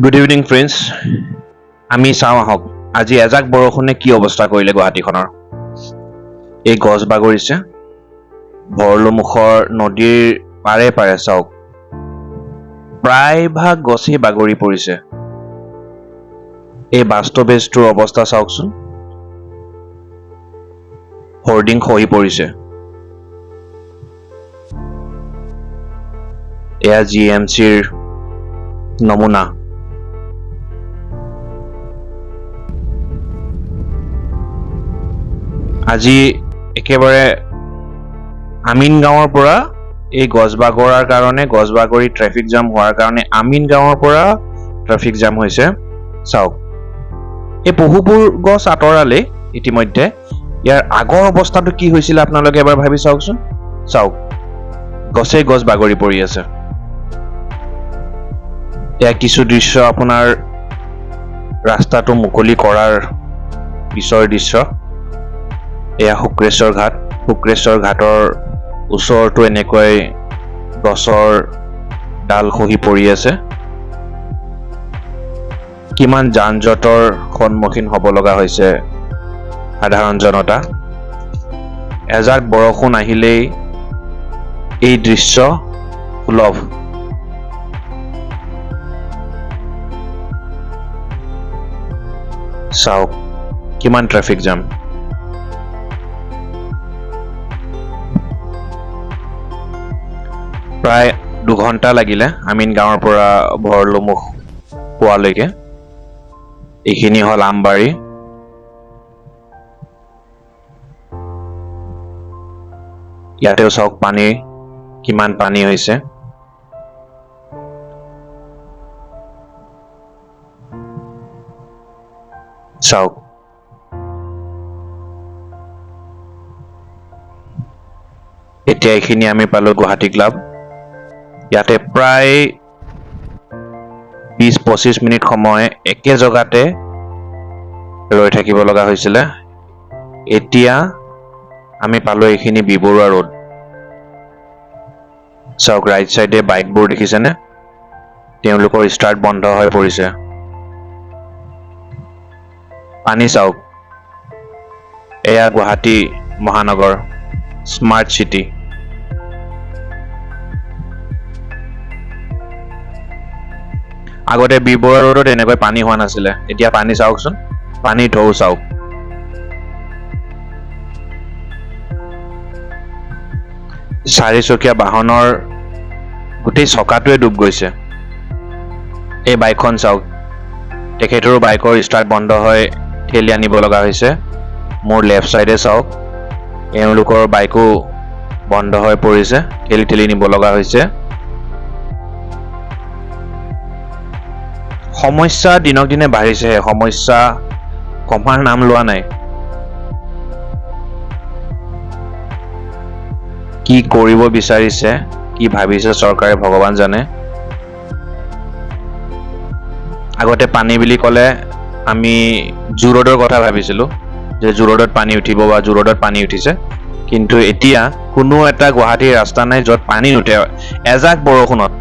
Good evening friends, আমি চাওঁ আহক আজি এজাক বৰষুণে কি অৱস্থা কৰিলে গুৱাহাটীখনৰ। এই গছ বাগৰিছে ভৰলুমুখৰ নদীৰ পাৰে পাৰে, চাওক প্ৰায়ভাগ গছেই বাগৰি পৰিছে। এই বাছ ষ্টপেজটোৰ অৱস্থা চাওকচোন, হৰ্ডিং খহি পৰিছে। এয়া জি এম চিৰ নমুনা। আজি একেবাৰে আমিন গাঁৱৰ পৰা এই গছ বাগৰাৰ কাৰণে, গছ বাগৰি ট্ৰেফিক জাম হোৱাৰ কাৰণে আমিন গাঁৱৰ পৰা ট্ৰেফিক জাম হৈছে। চাওক এই বহুবোৰ গছ আঁতৰালেই ইতিমধ্যে। ইয়াৰ আগৰ অৱস্থাটো কি হৈছিলে আপোনালোকে এবাৰ ভাবি চাওকচোন। চাওক গছেই গছ বাগৰি পৰি আছে। এয়া কিছু দৃশ্য আপোনাৰ ৰাস্তাটো মুকলি কৰাৰ পিছৰ দৃশ্য। এয়া শুক্ৰেশ্বৰ ঘাট। শুক্ৰেশ্বৰ ঘাটৰ ওচৰতো এনেকৈ গছৰ ডাল খহি পৰি আছে। কিমান যান জঁটৰ সন্মুখীন হ'ব লগা হৈছে সাধাৰণ জনতা। এজাক বৰষুণ আহিলেই এই দৃশ্য সুলভ। চাওক কিমান ট্ৰেফিক জাম। প্ৰায় 2 ঘণ্টা লাগিলে আমিন গাঁৱৰ পৰা ভৰলুমুখ পোৱালৈকে। এইখিনি হ'ল আমবাৰী। ইয়াতেও চাওক পানী, কিমান পানী হৈছে। চাওক এতিয়া এইখিনি আমি পালো গুৱাহাটী ক্লাব। ইয়াতে প্ৰায় 20-25 মিনিট সময় একে জেগাতে ৰৈ থাকিব লগা হৈছিলে। এতিয়া আমি পালো এইখিনি বি বৰুৱা ৰোড। চাওক ৰাইট চাইডে বাইকবোৰ দেখিছেনে, তেওঁলোকৰ ষ্টাৰ্ট বন্ধ হৈ পৰিছে। পানী চাওক। এয়া গুৱাহাটী মহানগৰ, স্মাৰ্ট চিটি। আগতে বি বৰুৱা ৰোডত এনেকৈ পানী হোৱা নাছিলে। এতিয়া পানী চাওকচোন, পানীৰ ঢৌ চাওক। চাৰিচকীয়া বাহনৰ গোটেই চকাটোৱে ডুব গৈছে। এই বাইকখন চাওক, তেখেতৰো বাইকৰ ষ্টাৰ্ট বন্ধ হৈ ঠেলি আনিব লগা হৈছে। মোৰ লেফ্ট চাইডে চাওক, এওঁলোকৰ বাইকো বন্ধ হৈ পৰিছে, ঠেলি ঠেলি নিব লগা হৈছে। সমস্যা দিনক দিনে বাঢ়িছেহে, সমস্যা কমাৰ নাম লোৱা নাই। কি কৰিব বিচাৰিছে, কি ভাবিছে চৰকাৰে, ভগৱান জানে। আগতে পানী বুলি ক'লে আমি জু ৰোডৰ কথা ভাবিছিলো যে জু ৰোডত পানী উঠিব বা জু ৰোডত পানী উঠিছে। কিন্তু এতিয়া কোনো এটা গুৱাহাটীৰ ৰাস্তা নাই য'ত পানী নুঠে এজাক বৰষুণত।